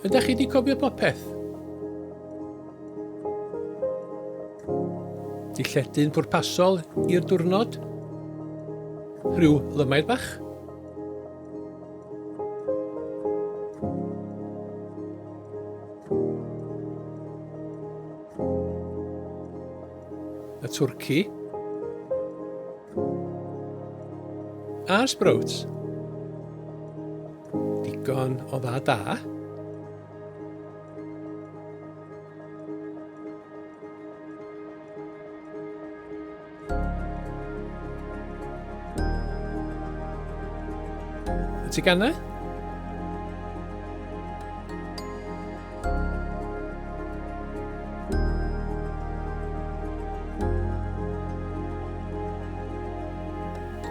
Ydych chi wedi cofio popeth? Dilledyn pwrpasol i'r diwrnod? Rhyw lymaid bach? Y twrci. A'r sprouts. Digon o dda da. Y teganau?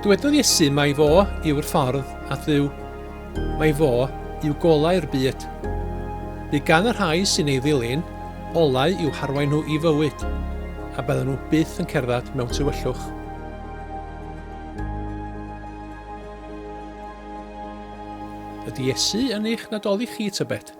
Dywedodd Iesu mai fo yw'r ffordd at Dduw, mai fo yw golau'r byd. Bydd gan y rhai sy'n ei ddilyn olau i'w harwain nhw i fywyd, a byddan nhw byth yn cerdded mewn tywyllwch. Ydy Iesu yn eich Nadolig chi, tybed?